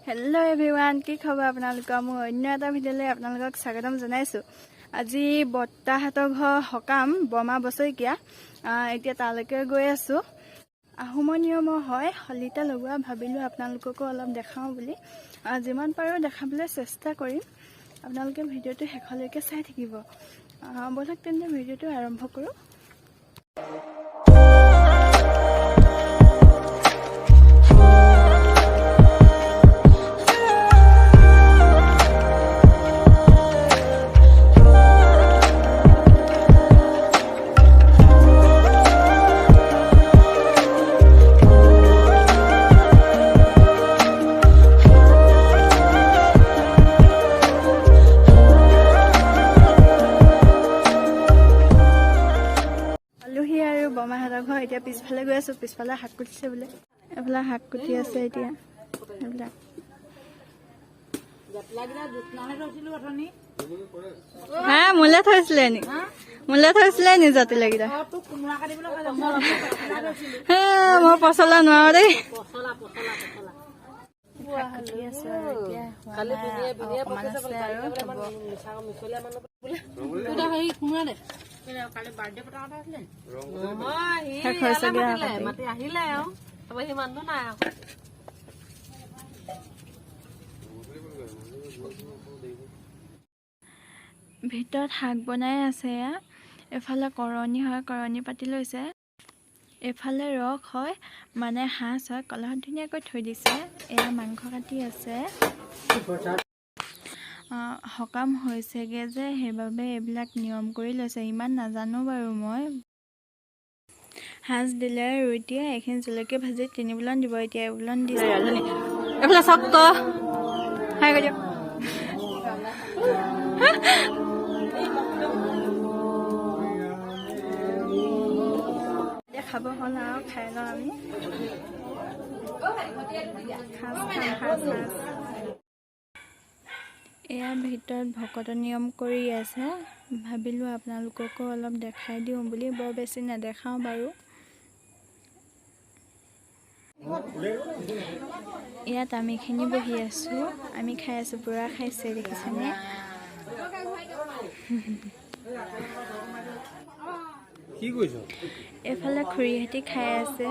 Hello' everyone, কি খবৰ আপোনালোকৰ? মোৰ অন্য এটা ভিডিঅ'লৈ আপোনালোকক স্বাগতম জনাইছোঁ। আজি বৰ্তাহঁতৰ ঘৰ সকাম, বৰমা বছৰেকীয়া। এতিয়া তালৈকে গৈ আছোঁ। আহোমৰ নিয়মৰ হয় শলিতা লগোৱা, ভাবিলোঁ আপোনালোককো অলপ দেখাওঁ বুলি। যিমান পাৰোঁ দেখাবলৈ চেষ্টা কৰিম। আপোনালোকে ভিডিঅ'টো শেষলৈকে চাই থাকিব। ব'লক তেন্তে ভিডিঅ'টো আৰম্ভ কৰোঁ। পালোহি আৰু বৰমাহঁতৰ ঘৰ। এতিয়া পিছফালে গৈ আছোঁ। পিছফালে শাক কুটিছে বোলে, এইফালে শাক কুটি আছে এতিয়া এইবিলাক। হা, মোলে থৈছিলে নি? মোলে থৈছিলে নি জাতিলাকেইটা? হে, মই পচলা নোৱাৰো দেই। শাক কুটি আছো আৰু এতিয়া হোৱা নাই, আৰু অকণমান আছে আৰু হ'ব। শেষ হৈছেগে আৰু কাটি। মাতি আহিলে আৰু তাৰপৰা সি মানুহটো নাই আকৌ। ভিতৰত শাক বনাই আছে। এয়া এইফালে কৰণী হয়, কৰণী পাতি লৈছে। এইফালে ৰস হয়, মানে সাঁজ হয়, কলহত ধুনীয়াকৈ থৈ দিছে। এয়া মাংস কাটি আছে। সকাম হৈছেগৈ যে, সেইবাবে এইবিলাক নিয়ম কৰি লৈছে। ইমান নাজানো বাৰু মই। সাঁজ দিলে আৰু এতিয়া এইখিনি জলকীয়া ভাজি 3 বুলন দিব। এতিয়া এবুলন দিছে। এইফালে চাওক ক, হাই কৰি দিয়ক। এতিয়া খাব হ'ল আৰু খাই লওঁ আমি। সাজ খাম, সাজ সাজ। এয়া ভিতৰত ভকতৰ নিয়ম কৰি আছে। ভাবিলোঁ আপোনালোককো অলপ দেখাই দিওঁ বুলি। বৰ বেছি নেদেখাওঁ বাৰু। ইয়াত আমিখিনি বহি আছোঁ, আমি খাই আছোঁ। পূৰা খাইছে, দেখিছেনে? কি কৰিছ? এইফালে খুৰীহঁতি খাই আছে।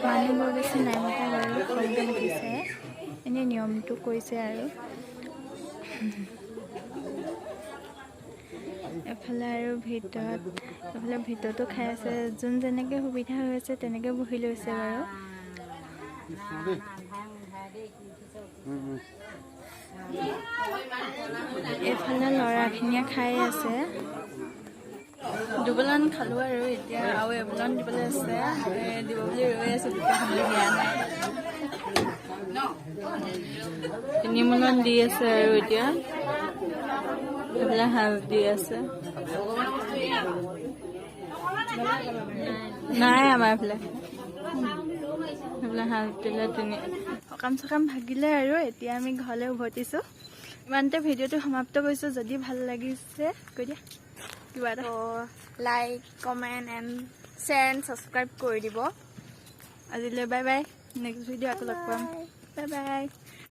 মানুহ বৰ বেছি নাই মতা বাৰু, কমকৈ মাতিছে। এনেই নিয়মটো কৰিছে আৰু। এফালে আৰু ভিতৰত, এফালে ভিতৰতো খাই আছে। যোন যেনেকৈ সুবিধা হৈ আছে তেনেকৈ বহি লৈছে বাৰু। এইফালে ল'ৰাখিনিয়ে খাই আছে। দুবলান খালোঁ আৰু এতিয়া আৰু এবুলন দিবলৈ আছে। দিব বুলি ৰৈ আছোঁ, তেতিয়া সময় দিয়া নাই। 3 মোলন দি আছে আৰু এতিয়া এইফালে সাজ দি আছে। নাই, আমাৰ এইফালে সেইফালে সাজ দিলে তিনি। সকাম চকাম ভাগিলে আৰু এতিয়া আমি ঘৰলৈ উভতিছোঁ। ইমানতে ভিডিঅ'টো সমাপ্ত কৰিছোঁ। যদি ভাল লাগিছে, কৈ দিয়া কিবা এটা। Like, comment and share and subscribe কৰি দিব। আজিলৈ বাই বাই। নেক্সট ভিডিঅ' আকৌ লগ পাম। Bye bye.